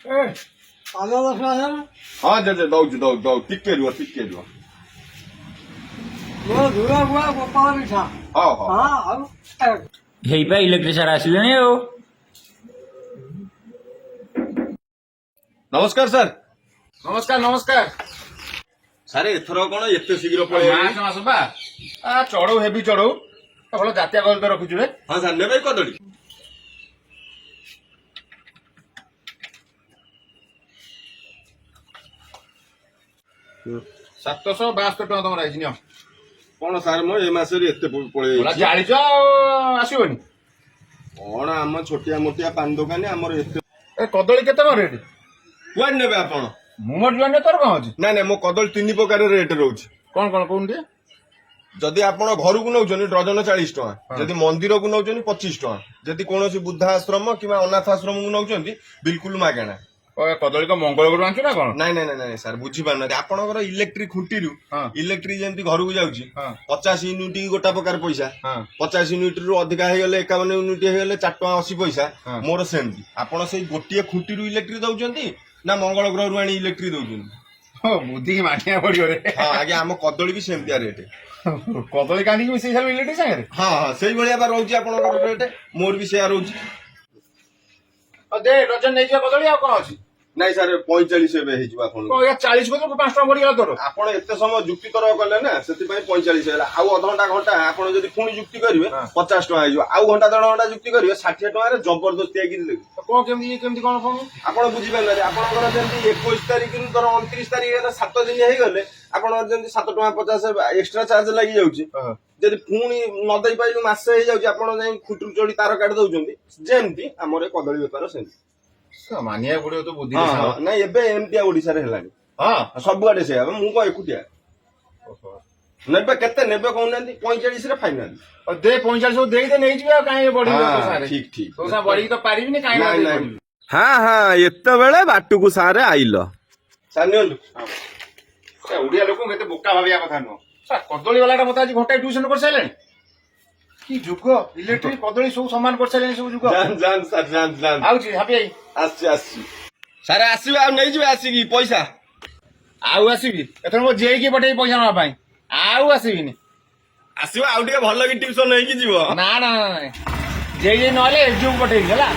ଏ ପାନ ଦଶ ଟଙ୍କା। ହଁ ଜେଜେ, ଦଉଛି ଦଉଛି ଦଉ, ଟିକେ ରୁହ, ଟିକେ ରୁହ। ମୋ ଧୁରା ଗୁଆ ଗୋପାଳ ମିଠା। ହଉ ହଉ। ହଁ, ଆଉ ହେଇପା ଇଲେକ୍ଟ୍ରି ସାର୍ ଆସିଲେଣି ଆଉ। ନମସ୍କାର ସାର୍। ନମସ୍କାର, ନମସ୍କାର। ସାର୍, ଏଥର କଣ ଏତେ ଶୀଘ୍ର ପଳେଇ ମାସ ମାସ ବା ଆ ଚଢଉ, ହେବି ଚଢଉ। ଭଲ ଜାତିଆ କଦଳୀ ତ ରଖିଛୁ ରେ। ହଁ ସାର୍, ନେବେ କଦଳୀ? 772 ଟଙ୍କା ତମର ଆଇଛି, ନିଅ। କଣ ସାର୍, ମୁଁ ଏ ମାସରେ ଏତେ ପଳେଇ ଭଲା ଯାଇଛି। ଜାଳିଛ ଆଉ ଆସିବନି। କଣ, ଆମ ଛୋଟିଆ ମୋଟିଆ ପାନ ଦୋକାନୀ, ଆମର ଏତେ ଏ କଦଳୀ କେତେ କଣ ରେଟ୍? କୁଆଡେ ନେବେ ଆପଣ? ମୁଁ ମୋର ଜୁଆନ, ତୋର କଣ ଅଛି? ନାଇଁ ନାଇଁ, ମୋ କଦଳୀ ତିନି ପ୍ରକାର ରେଟ୍ ରହୁଛି। କଣ କଣ କହୁନ ଟିକେ। ଯଦି ଆପଣ ଘରକୁ ନଉଛନ୍ତି, ଡଜନ 40 ଟଙ୍କା। ହଁ। ଯଦି ମନ୍ଦିରକୁ ନଉଛନ୍ତି, 25 ଟଙ୍କା। ଯଦି କୌଣସି ବୃଦ୍ଧା ଆଶ୍ରମ କିମ୍ବା ଅନାଥ ଆଶ୍ରମକୁ ନଉଛନ୍ତି, ବିଲକୁଲ ମାଗଣା। ଓ, ଏ କଦଳୀ କଣ ମଙ୍ଗଳଗରୁ ଆଣିଛୁ ନା କଣ? ନାଇଁ ନାଇଁ ନାଇଁ ନାଇଁ ସାର୍, ବୁଝିପାରୁନାହାନ୍ତି। ଆପଣଙ୍କର ଇଲେକ୍ଟ୍ରିକ ଖୁଣ୍ଟିରୁ ଇଲେକ୍ଟ୍ରିକ ଯେମିତି ଘରକୁ ଯାଉଛି, 50 ୟୁନିଟ୍ ଗୋଟା ପ୍ରକାର ପଇସା। 50 ୟୁନିଟ୍ ରୁ ଅଧିକା ହେଇଗଲେ, 51 ୟୁନିଟ୍ ହେଇଗଲେ 4 ଟଙ୍କା 80 ପଇସା। ମୋର ସେମିତି। ଆପଣ ସେଇ ଗୋଟିଏ ଖୁଣ୍ଟିରୁ ଇଲେକ୍ଟ୍ରିକ ଦଉଛନ୍ତି ନା ମଙ୍ଗଳ ଗ୍ରହରୁ ଆଣି ଇଲେକ୍ଟ୍ରିକ ଦଉଛନ୍ତି? ହଁ, ବୁଦ୍ଧିକି ମାନିବାକୁ ପଡିବ ରେ। ହଁ ଆଜ୍ଞା, ଆମ କଦଳୀ ବି ସେମିତିଆ ରେଟ୍। କଦଳୀ କାନ୍ଦିକି ମିଶେଇ ସାରିବୁ ଇଲେକ୍ଟ୍ରିକ ସାଙ୍ଗରେ। ହଁ ହଁ, ସେଇଭଳିଆ ବା ରହୁଛି ଆପଣଙ୍କର ରେଟ୍, ମୋର ବି ସେଇଆ ରହୁଛି। ହଉ ଦେ, ଡଜନ ନେଇଯିବା କଦଳୀ, ଆଉ କଣ ଅଛି? ନାଇଁ ସାର୍, 45 ଏବେ ହେଇଯିବ ଆପଣଙ୍କୁ। କଣ 40 କଦଳୀ, 5 ଟଙ୍କା ବଢିଗଲା ତୋର। ଆପଣ ଏତେ ସମୟ ଯୁକ୍ତି ତର୍କ କଲେ ନା, ସେଥିପାଇଁ 45 ହେଲା। ଆଉ ଅଧଘଣ୍ଟା ଘଣ୍ଟା ଆପଣ ଯଦି ପୁଣି ଯୁକ୍ତି କରିବେ, 50 ଟଙ୍କା ହେଇଯିବ। ଆଉ ଘଣ୍ଟା ଦେଢ ଘଣ୍ଟା ଯୁକ୍ତି କରିବେ, 60 ଟଙ୍କାରେ ଜବରଦସ୍ତି ହେଇକି ଦେବି। କଣ କେମିତି, ଇଏ କେମିତି କଣ କଣ? ଆପଣ ବୁଝିପାରୁନାହାନ୍ତି। ଆପଣଙ୍କର ଯେମିତି 21 ତାରିଖରୁ ଧର 29 ତାରିଖ ହେଲା, 7 ଦିନ ହେଇଗଲେ ଆପଣଙ୍କର ଯେମିତି 7 ଟଙ୍କା 50 ଏକ୍ସଟ୍ରା ଚାର୍ଜ ଲାଗିଯାଉଛି। ଯଦି ପୁଣି ନ ଦେଇ ପାରିଲୁ, ମାସେ ହେଇଯାଉଛି, ଆପଣ ଯାଇ ଖୁଣ୍ଟିରୁ ଚଢି ତାର କାଟି ଦଉଛନ୍ତି। ଯେମିତି ଆମର ଏ କଦଳୀ ବେପାର ସେମିତି। ମାନିବାକୁ ପଡିବ ତ ବୁଦ୍ଧି। ହଁ, ନାଇଁ, ଏବେ ଏମିତିଆ ଓଡିଶାରେ ହେଲାଣି। ସବୁଆଡେ ସେଇଆ, ମୁଁ କଣ ଏକୁଟିଆ? ନେବେ କେତେ ନେବେ କହୁନାହାନ୍ତି? 45ରେ ଫାଇନାଲ। ହଉ ଦେ, 45 ସବୁ ଦେଇଦେ, ନେଇଯିବେ, ଆଉ କାହିଁ ବଢିବ ତୋ ସାଙ୍ଗରେ? ଠିକ ଠିକ। ତୋ ସାଙ୍ଗେ ବଢିକି ତ ପାରିବିନି କାହିଁ। ନାଇଁ ନାଇଁ। ବଢିବି? ହଁ ହଁ, ଏତେବେଳେ ବାଟକୁ ସାରେ ଆଇଲ। ସାର୍, ନିଅନ୍ତୁ। ଏ ଓଡିଆ ଲୋକଙ୍କୁ ଏତେ ବୋକା ଭାବିବା କଥା ନୁହଁ। ସାର୍, କଦଳୀ ବାଲାଟା ମତେ ଆଜି ଘଣ୍ଟାଏ ଟ୍ୟୁସନ କରିସାରିଲାଣି। କି ଯୁଗ, ଇଲେକ୍ଟ୍ରିକ କଦଳୀ ସବୁ ସମାନ କରିସାରିଲାଣି ସବୁ ଯୁଗ। ଯାନ୍ ଯାନ୍ ସାର୍, ଯାନ୍ ଯାନ୍। ଆଉଛି ହାପି ଭାଇ। ଆସିଛି ଆସିଛି ସାର୍, ଆସିବେ ଆଉ ନେଇଯିବେ ଆସିକି ପଇସା। ଆଉ ଆସିବି ଏଥର, ମୋ ଜେଇକି ପଠେଇବି ପଇସା ନବା ପାଇଁ, ଆଉ ଆସିବିନି। ଆସିବ, ଆଉ ଟିକେ ଭଲ କି ଟ୍ୟୁସନ ହେଇକି ଯିବ। ନା ନା ନା, ଜେଇ ଜେଇ ନହେଲେ ଏସଡିଓ ପଠେଇବି, ହେଲା।